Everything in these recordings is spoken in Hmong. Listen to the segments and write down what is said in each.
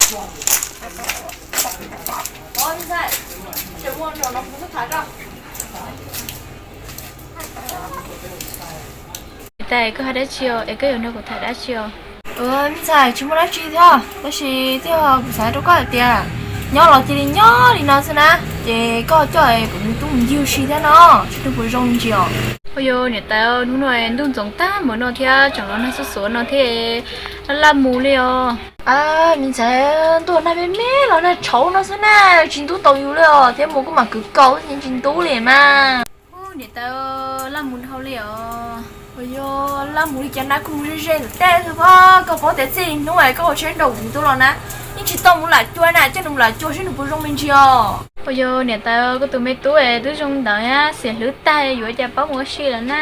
Niam tais, koj hais dab tsi os? Es koj yuav nrog kuv tham dab tsi os? Me ntxhais, tsis muaj dab tsi thiab, tab sis twb yog kuv xav rau koj hais tias nyob los cia li nyob li no xwb na, ces koj coj kuv tus tub mus ncig ua si thiab no, tsis tau puas zoo ntsis os. Ua yog niam tais, hnub no ntuj ntxoov tag npaum no thiab tseem los nag xuj xuav no thiab, laj laj mus li os. Me ntxhais, ntuj nag me me los nag tshauv no xwb na, tsis ntub tau yus li os, thiab mus kuj mam kwv kaus tsis ntub li mas. Niam tais, laj mus dhau li os. Ua yog laj mus li cas na, kuj mus ze ze ntawm tej xwb pob. Koj paub tias txij li hnub koj ua tsheb nrog kuv tus tub los na, yeej tsis tau mus lam cua na, coj nws mus lam cua seb nws puas zoo me ntsis os. Ua yog niam tais, koj tus me tub twb zoo ntawd, xiam hlwb tag yuav cas paub mus ua si lawm na.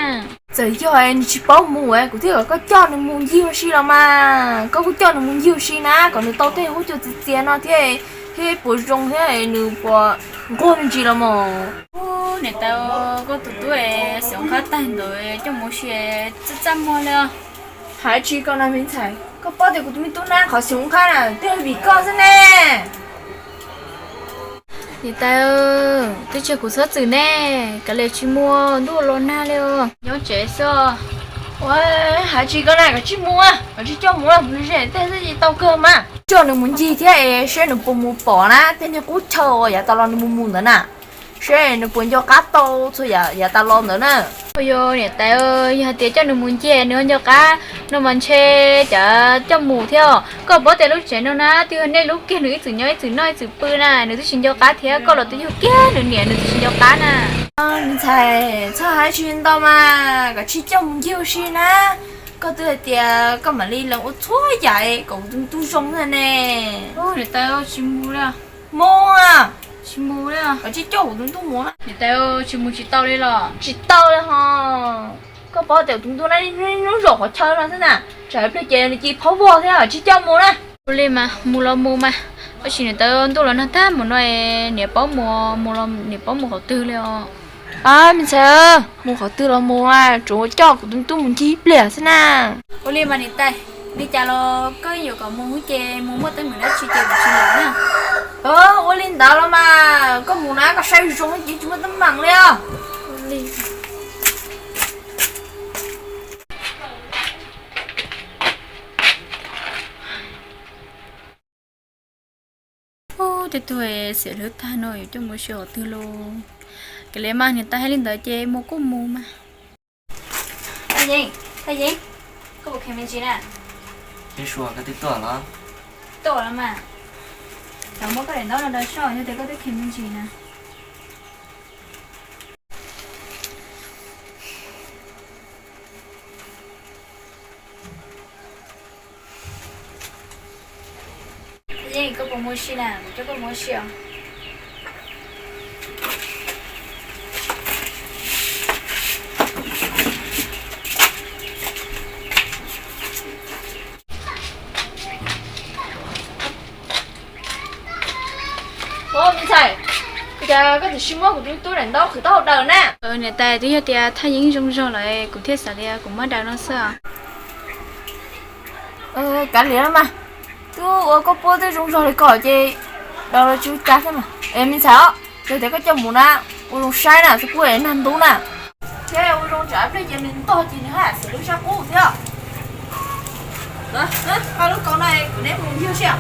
Txawm yog nws tsis paub mus, kuv thiaj kom koj coj nws mus ncig ua si los mas. Koj kuj coj nws mus ncig ua si na, kom nws tau tej huab cua txias txias no thiab, thiab puas zoo thiab nws puas nquag me ntsis los mas. Niam tais, koj tus tub xiam qhab tag ntawd coj mus ua si txaj txaj muag li os. Hais tsis koj na me ntxhais, koj paub tias kuv tus me tub na qhov xiam qhab na twb yog vim koj xwb ne. Niam tais, twb tsis kuv txhob txwm ne, kav liam tsis mus, ntuj los nag li os, nyob tsev xwb. Ua, hais tsis koj na, koj tsis mus, koj tsis coj mus, mus ze ze tej xwb tsis tau kawg mas. Coj nws mus ncig thiab es seb nws puas mus pom na tej niag qub chaw uas yav tas los nws mus mus ntawd na, seb nws puas nco qab tau txhua yam yav tas los ntawd na. Ua yog niam tais, yog hais tias coj nws mus ncig nws ho nco qab no mas ntshe cas coj mus thiab. Koj paub tias lub tsev no na twb yog nej lub kiag, nws ib txwm nyob ib txwm noj ib txwm pw na, nws twb tsis nco qab thiab, koj los twb yug kiag nws niam nws twb tsis nco qab na. Me ntxhais, txhob hais tsis ntau mas, koj tsis coj mus ncig ua si na. Koj twb hais tias koj mam li lees ua txhua yam kom kuv tus tub zoo na ne. Niam tais, tsis mus li. Mus, tsis mus li, koj tsis coj kuv tus tub mus na. Niam tais, tsis mus tsis tau li los? Tsis tau li ho. Koj paub tias kuv tus tub na niaj hnub zaum qhov chaw no xwb na, tsam pliag ces nws cia li phaub vog thiab, tsis coj mus na. Ua li mas mus los mus mas, tab sis niam tais, ntuj los nag tag mus no, niam paub mus, mus los niam paub mus qhov twg li os? Me ntxhais, mus qhov twg los mus, tsuas coj kuv tus tub mus ncig ib pliag xwb na. Ua li mas niam tais, li cas los koj yuav kom mus ces mus, muaj teeb meem dab tsi ces kuv tsis lam na. Ua li ntawd los mas koj mus na, koj saib zoo ces tsis muaj teeb meem li os. Ub, tej tug xiam hlwb tag no yuav coj mus ua si qhov twg lauj? Kav liam mas, niam tais hais li ntawd ces mus kuj mus mas. Thaj Yeeb, Thaj Yeeb, koj puas kheev me ntsis na? Sua, koj twb tuaj los? Tuaj los mas. Tau muab koj daim ntaub no rau soj yog tias koj twb kheev me ntsis na. Yeej, koj puas mus ua si na? Kuv coj koj mus ua si os. Ua, me ntxhais, ua cas koj twb tsis muab kuv tus tub daim ntaub qhwv taub hau daws na? Niam tais, twb yog tias Thaj Yeeb zoo zog lawm kuv thiaj xav tias kuv muab daws no xwb. Kav liam mas, twb ua koj puab twb zoo zog li ko ces daws los tsis ua cas thiab mas. Es me ntxhais os, yog tias koj coj mus na, ua zoo saib na, txhob pub nag ntub na. Thiab ua zoo tsam pliag ces nws ntog ces nws haj yam xiam lub sab qub thiab. Pab lub kaus no kuv neb mus yug siab.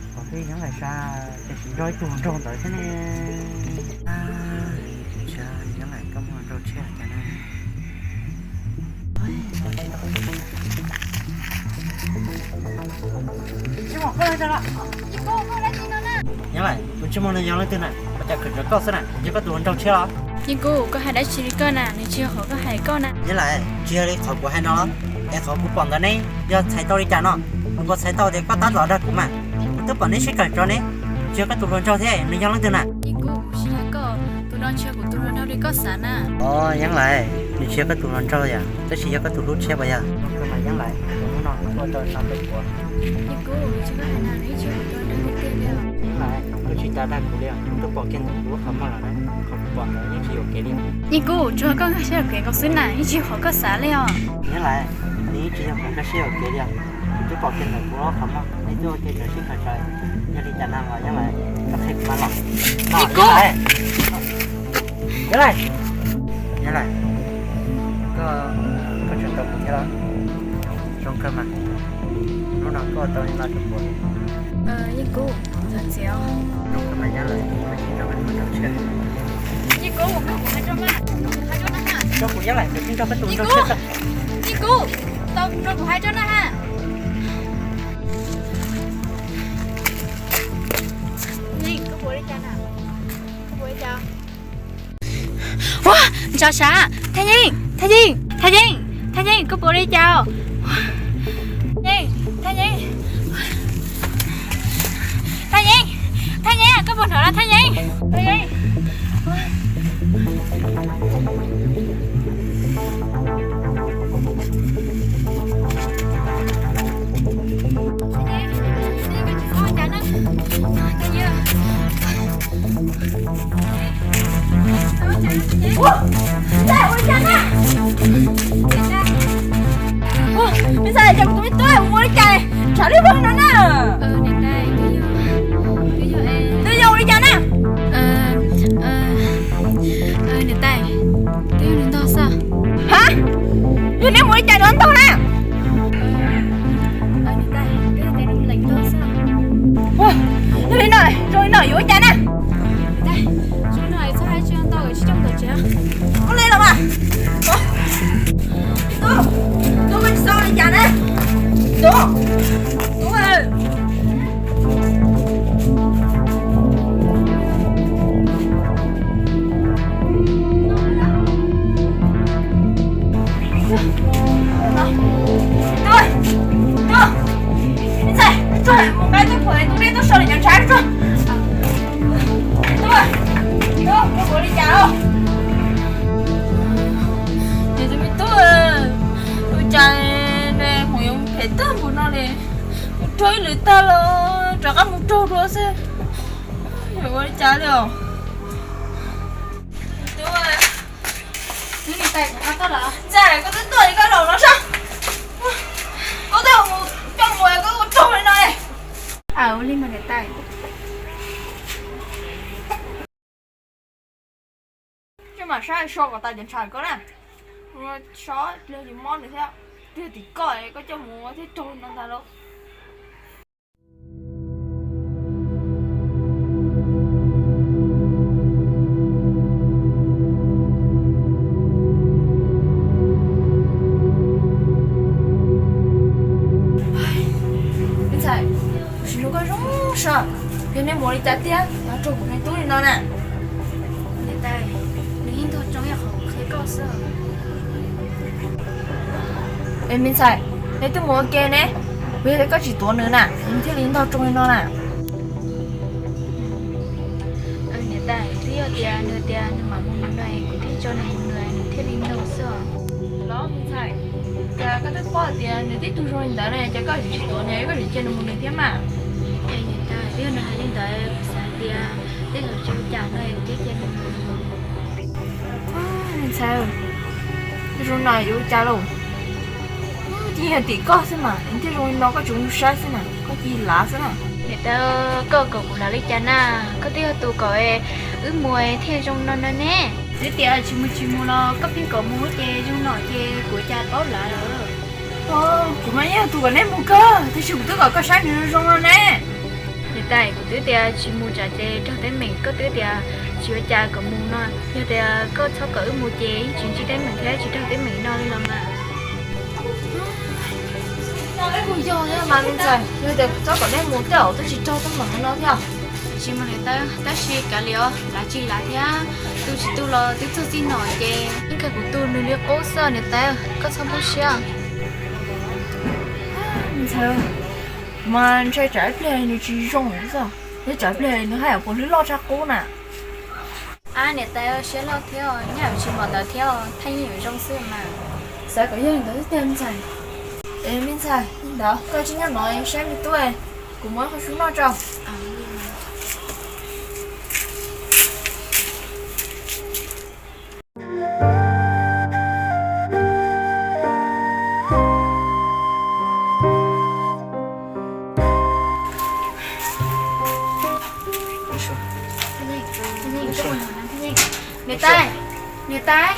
Qhov twg Yeeb Laim sas, tiam sis nrog ib tug hluas nraug ntawd thiab ne. Yeeb Laim koj muaj hluas nraug tshiab cas na. Yeej Laim, tus ntsej muag no yog leej twg na? Ua cas khawm ntawm koj xwb na? Yog koj tus hluas nraug tshiab los? Yeej Kub, koj hais dab tsi li koj na? Nws tsis yog qhov koj hais koj na. Yeej Laim, tsis yog li qhov kuv hais no los? Es qhov kuv pom ntawd ne, yog txhais tau li cas no? Kuv puas txhais tau tias koj tab tom dag kuv mas? Kuv twb pom neb sib kawm ntawv ne, tsis yog koj tus hluas nraug thiab, nws yog leej twg na? Yeej Kub, tsis yog koj, tus no tsis yog kuv tus hluas nraug li koj xav na. Os, Yeej Laim, nws tsis yog koj tus hluas nraug yom, tab sis yog koj tus hlub tshiab puas yog? Zoo kawg mas Yeej Laim, hnub no tuaj rau no rau kuv. Yeej Kub, tsis yog koj hais na, nws yeej tsis yog kuv tus hluas nraug tiag tiag li os. Yeej Laim, koj tsis tas dag kuv li os, kuv twb pom kiag ntawm kuv lub qhov muag lawm na, qhov kuv pom ntawd yeej tsis yuam kev li. Yeej Kub, tsuas koj nkag siab yuam kev nkaus xwb na, yeej tsis yog qhov koj xav li os. Yeej Laim, nws yeej tsis yog kuv nkag siab yuam kev li os, kuv twb pom kiag ntawm kuv lub qhov muag, nej twb ua ke ntawd sib kawm ntawv, yog li cas na los Yeej Laim, koj qhia kuv mas los. Yeej Kub. Yeej Laim, Yeej Laim, koj, koj tseem ntaus kuv thiab los? Zoo kawg mas, hnub no koj tau li no rau kuv. Yeej Kub, thov txim os. Zoo kawg mas Yeej Laim, koj tsis nco koj tus hluas nraug tshiab. Yeej Kub, koj puas hais rau mas, hais rau na ha. Rau kuv Yeej Laim, kuv tsis nco koj tus hluas nraug tshiab. Yeej Kub, tau rau kuv hais rau na ha. Yeej, koj puas li cas na? Koj puas li cas? Ua, ntshav sav, Thaj Yeej, Thaj Yeej, Thaj Yeej, Thaj Yeej, koj puas li cas? Yeej, Thaj Yeej, Thaj Yeej, Thaj Yeej, Thaj Yeej, koj puas hnov los Thaj Yeej? Thaj Yeej. Ua, ua li cas na? Ua, me ntxhais, cas kuv tus me tub ua li cas tshav li vog no na? Twb yog ua li cas na? Niam tais, twb yog nws ntog xwb. Ha? Yog neb mus ua li cas nws ntog na? Ua, yog li no, zoo li no yuav ua cas na? Zoo li no txhob hais tsis ntau, tsis coj mus tom tsev. Ua li los mas. Tub, tub, koj tsis txhob ua li cas na. Tub, tub. Tub, tub, me ntxhais, tsuag, mus nqa tub phuam tub dej tuaj so lawm cov ntshav tsuag. Tub, tub, koj ua li cas os? Ces tus me tub, ua cas nws mus yuav phem tag npaum no li, mus raug ib lwm tag los rov qab mus raug dua xwb. Yuav ua li cas li os? Tub, ntxhais, koj twb tuaj li koj laus no sav, koj twb mus coj mus koj ua raug li no li. Aw, ua li mas niam tais. Koj mam sab so kom tas cov ntshav koj na. So pliag tsis mob nws thiab, pliag tim koj koj coj mus ua thiab raug no ntag lauj. Me ntxhais, kuv sim nug koj zoo sas, yog neb mus li cas tiag, raug kuv me tub li no na? Niam tais, nws yeej ntog tsoo yog qhov kuv qhia koj xwb. Es me ntxhais, neb twb mus ua ke ne, puas yog tias koj tsis tuav nws na, nws thiaj li ntog tsoo li no na? Niam tais, twb yog tias nws tias nws mam mus no, kuv thiaj tso nws mus nws, nws thiaj li ntog xwb os. Los me ntxhais, cas koj twb paub tias nws tib tug zoo li ntawd ne, cas koj tsis tuav nws, koj tseem cia nws mus nws thiab mas? Niam tais, twb yog nws hais li ntawd, kuv xav tias tej zaum tsis ua cas no, kuv thiaj cia nws mus. Me ntxhais, zoo no yuav ua cas lauj? Ces yog tim koj xwb mas, thiaj zoo li no, koj tsuas mus saib xwb na, koj cia li lav xwb na. Niam tais, koj kom kuv lav li cas na? Koj twb yog tus kom wb mus thiaj zoo no no ne. Twb tias tsis mus tsis mus los koj pheej kom mus ces zoo no ces kuv cas paub lav lawm. Kuv mas yeej yog tus kom neb mus kawg, tiam sis kuv twb kom koj saib nws zoo zoo no ne. Niam tais, kuv twb tias tsis mus tsam ces raug teeb meem, koj twb tias tsis ua cas kom mus no. Yog tias koj txhob kom wb mus ces yeej tsis ntsib teeb meem thiab tsis raug teeb meem no li los mas. Yog thiab mas me ntxhais, yog tias kuv txob kom nej mus tej zaum twb tsis raug teeb meem li no thiab. Tsis mas niam tais, tab sis kav liam os, lav tsis lav thiab, tu tsis tu los twb txog txij no ces yeej kawg kuv tu nws li qub xwb niam tais, koj txhob poob siab. Me ntxhais, mas ntshai tsam ib pliag nws tsis zoo xwb, thiab tsam ib pliag nws haj yam puas hlwb loj tshaj qub na. Ab niam tais, siab loj thiab, nyob tsis npaum ntawd thiab, Thaj Yeeb yuav zoo xwb mas. Xav kom yog li ntawd xwb tiag me ntxhais. Es me ntxhais, li ntawd koj cia nyob no saib me tub, kuv muab qhov su noj tso. Niam tais, niam tais.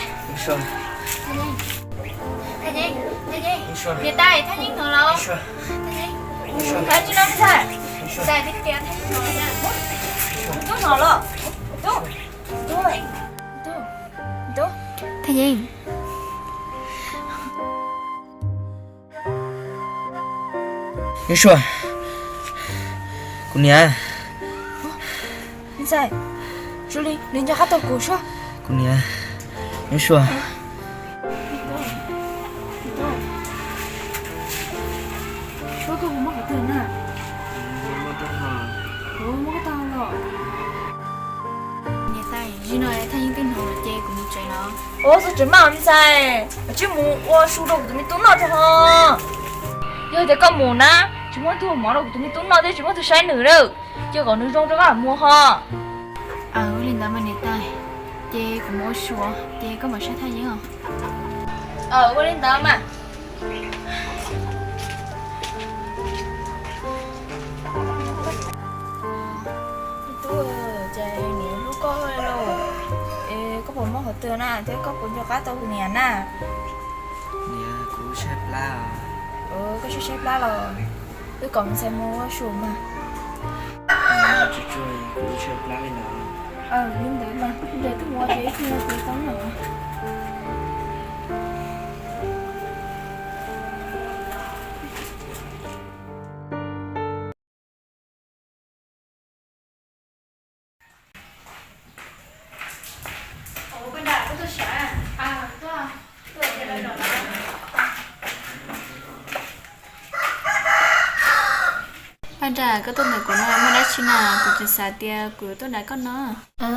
Thaj Yeeb, Thaj Yeeb, niam tais, Thaj Yeeb hnov los? Thaj Yeeb, ntawd tsis no ntxhais. Ntxhais, twb tias Thaj Yeeb hnov los. Tub hnov los? Tub, tub, tub, Thaj Yeeb. Yeeb Suab, kuv niam. Ntxhais, zoo li nws nco qab tau kuv suab. Kuv niam, Yeeb Suab. Suab, koj puas mob qhov twg na? Kuv mob koj tau los. Niam tais, zaum no Thaj Yeeb twb hnov lawm ces kuv mus tsev no. Ua txog tsev mas ntxhais, tsis mus ua su rau kuv tus me tub noj rau ho. Yog tias koj mus na, tsis muaj tug mov rau kuv tus me tub noj thiab tsis muaj tug saib nws lawm. Cia kom nws zoo rau koj mus ho. Aw, ua li ntawd mas niam tais, ces kuv mus ua su ces koj mam saib Thaj Yeeb os. Aw, ua li ntawd mas. Tub, cas niam hlub koj lauj? Es koj puas mob qhov twg na thiab koj puas nco qab tau kuv niam na? Niam, kuv tshaib plab. Koj tshaib tshaib plab los? Wb kom ntxhais mus ua su mas. Tsuag tsuag, kuv tshaib plab li ntawd. Aw, li ntawd mas, ntawd twb mus ua tsev ib pliag ces tau no. Paj Nra, koj tuaj ntawm kuv no muaj dab tsi na? Kuv tseem xav tias kuv yuav tuaj nrad koj no.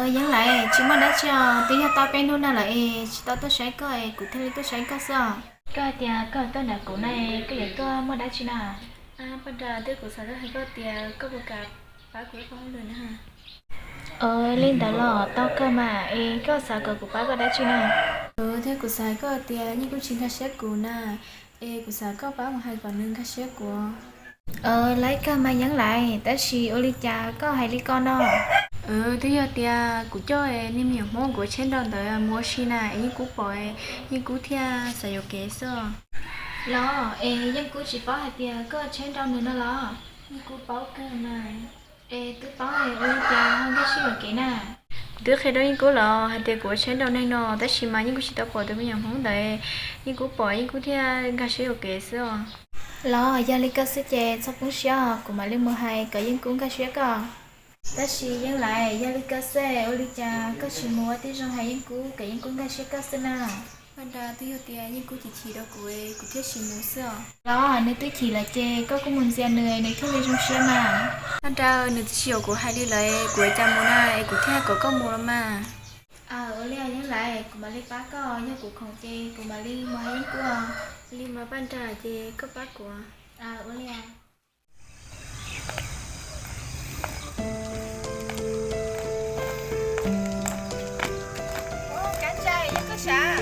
Yeeb Lais, tsis muaj dab tsi os, twb yog tau peb hnub no lawm es tsis tau tuaj saib koj es kuv thiaj li tuaj saib koj xwb os. Koj hais tias koj tuaj nrad kuv no, koj yuav tuaj muaj dab tsi na? Paj Nra, twb kuv xav tuaj hais koj tias koj puas kam pab kuv ib qho hauj lwm na? Li ntawd los tau kawg mas, es koj xav kom kuv pab koj dab tsi na? Thiab kuv xav hais koj tias Yeej Kub tsis nkag siab kuv na, es kuv xav koj pab mus hais kom nws nkag siab kuv. Laib kawg mas Yeeb Lais, tab sis ua li cas koj hais li ko no? Twb yog tias kuv coj niag me nyuam Hmoob kuv tsheb nrau ntawd mus ua si na, es Yeej Kub pom, Yeej Kub thiaj xav yuam kev xwb. Los es Yeej Kub tsis paub hais tias koj tsheb nrau nws no los? Yeej Kub paub kawg mas. Es twb paub es ua li cas ho nkag siab yuam kev na? Kuv twb qhia rau Yeej Kub los hais tias kuv ua tsheb nrau neeg no, tab sis mas Yeej Kub tsis tau pom tus me nyuam Hmoob ntawd, Yeej Kub pom Yeej Kub thiaj nkag siab yuam kev xwb os. Los yog li koj xwb ces txhob poob siab, kuv mam li mus hais kom Yeej Kub nkag siab koj. Tab sis Yeeb Lais, yog li koj xwb ua li cas koj tsis mus ua tib zoo hais Yeej Kub kom Yeej Kub nkag siab koj xwb na? Paj Nra, twb yog tias Yeej Kub chim chim rau kuv, kuv thiaj tsis mus xwb os. Los nws twb chim lawm ces koj kuj mus ntxias nws, nws thiaj li zoo siab mas. Paj Nra, nws twb tsis yuam kuv hais li lawm, kuv ua cas mus na, es kuv thiaj kom koj mus los mas. Ua li Yeeb Lais, kuv mam li pab koj, yog kuv khoom ces kuv mam li mus hais Yeej Kub. Li mas Paj Nra, ces koj pab kuv. Ua li. Kab Ntsais, yog koj sav?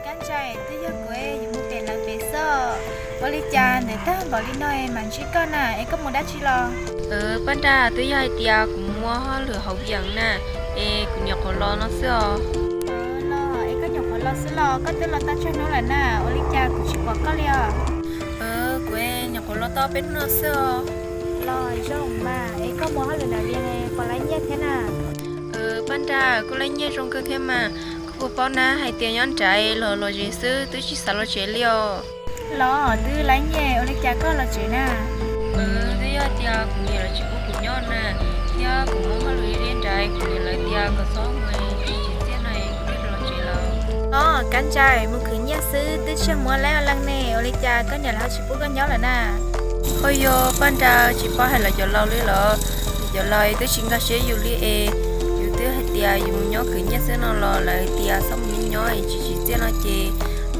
Kab Ntsais, twb yog kuv yuav mus pem lawv pem xwb. Ua li cas ntev tag npaum li no es mam ntsib koj na, es koj mus dab tsi los? Paj Nra, twb yog hais tias kuv mus ua hauj lwm hauv yeem na, es kuv nyuam qhuav los no xwb os. Los es koj nyuam qhuav los xwb los? Koj twb los tau tsawg hnub lawm na, ua li cas kuv tsis pom koj li os? Kuv nyuam qhuav los tau peb hnub no xwb os. Los zoo mas, es koj mus hauj lwm nram Vias puas laib nyiaj thiab na? Paj Nra, kuj laib nyiaj zoo kawg thiab mas, kuv Kuv paub na hais tias nyob nrad los los ze xwb twb tsis xav los tsev li os. Los twb laib nyiaj ua li cas koj los tsev na? Twb yog tias kuv niam lawv tsis pub kuv nyob na, thiab kuv muaj hauj lwm ib nrad, kuv niam lawv tias kom txhob mus tsis tsim txiaj no kuv thiaj los tsev lawm. Os, kab ntsais mus khwv nyiaj xwb twb tsis muab laib ua leej ne, ua li cas koj niam lawv tsis pub koj nyob lawm na? Ho yog Paj Nra tsis paub hais lawv cov laus li los? Cov laus twb tsis nkag siab yus li es, yus twb hais tias yus mus nyob khwv nyiaj xwb no los lawv tias txhob mus nyob es tsis tsim txiaj no ces,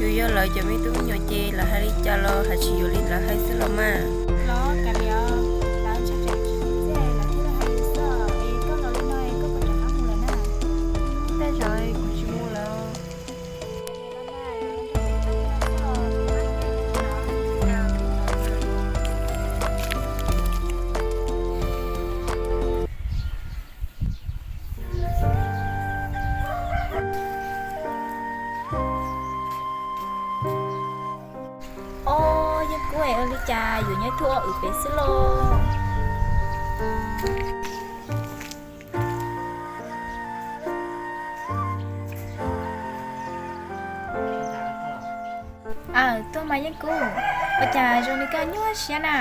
yus yog lawv cov me tub me nyuam ces lawv hais li cas los hais tsis yuav li lawv hais xwb los mas. Los kav liam, lawv tsis tsim txiaj lawv thiaj li hais li xwb es koj los li no koj puas rov qab mus lawm na? Tej zaum kuv tsis mus lawm. Os, Yeej Kub, ua li cas yuav nyob ib tug ob wb pem xwb lauj? Aw, tuaj mas Yeej Kub, ua cas zoo li koj nyuaj siab na?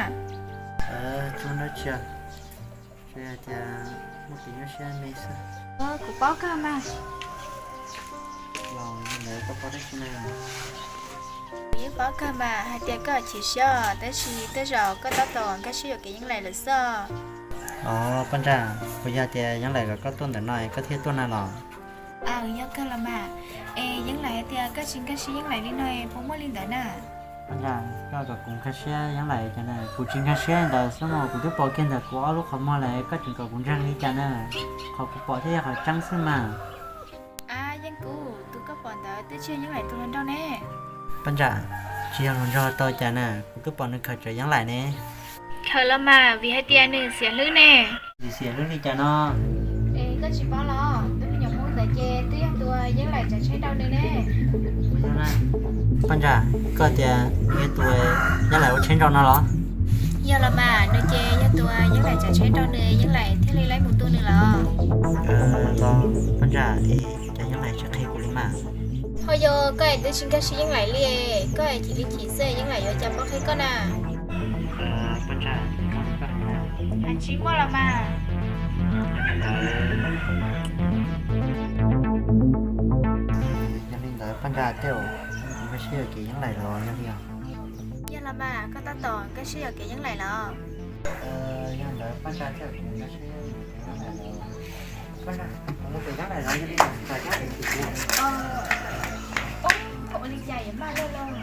Tsis muaj dab tsi, tsuas yog tias muaj kev nyuaj siab me xwb. Kuv paub kawg mas. Los ntawd koj paub dab tsi na? Kuv yeej paub kawg mas hais tias koj chim siab, tab sis tej zaum koj tab tom nkag siab yuam kev Yeej Laim lawm xwb. Os Paj Nra, puas yog tias Yeej Laim kom koj tuaj ntawm no koj thiaj tuaj na los? Aw, yog kawg los mas. Es Yeej Laim hais tias koj tsis nkag siab Yeej Laim li no puas muaj li ntawd na? Paj Nra, koj kom kuv nkag siab Yeej Laim cas na? Kuv tsis nkag siab ntawd xwb mas, kuv twb pom kiag ntawm kuv ob lub qhov muag lawm koj tseem kom kuv ntseeg li cas na? Qhov kuv pom thiaj yog qhov tseeb xwb mas. Ab, Yeej Kub, tus koj pom ntawd twb tsis yog Yeej Laim tus hluas nraug ne. Paj Nra, tsis yog hluas nraug tau cas na, kuv twb pom nws khaws tsawv Yeej Laim ne. Khaws los mas, vim hais tias nws xiam hlwb ne. Vim xiam hlwb li cas no? Es koj tsis paub los, tus me nyuam Hmoob ntawd ces twb yog tus Yeej Laim tsav tsheb rau nws ne. Paj Nra, koj tias nws yog tus Yeej Laim ua tsheb nrau no los? Yog los mas, nws ces yog tus Yeej Laim tsav tsheb rau nws, Yeej Laim thiaj li laib mus tu nws los. Los Paj Nra, es cas Yeej Laim tsis qhia kuv li mas? Ho yog koj es twb tsis nkag siab Yeej Laim li, koj es chim li chim xwb Yeej Laim yuav cas paub qhia koj na? Paj Nra, hais tsis muaj los mas. Yog li ntawd Paj Nra, tej zaum kuv nkag siab yuam kev Yeej Laim los yog li os. Yog los mas, koj tab tom nkag siab yuam kev Yeej Laim los? Yog ntawd Paj Nra, tej zaum kuv nkag siab yuam kev Yeej Laim los. Paj Nra, kuv mus pem Yeej Laim los yog li os. Ua li cas yuav maj luaj lauj?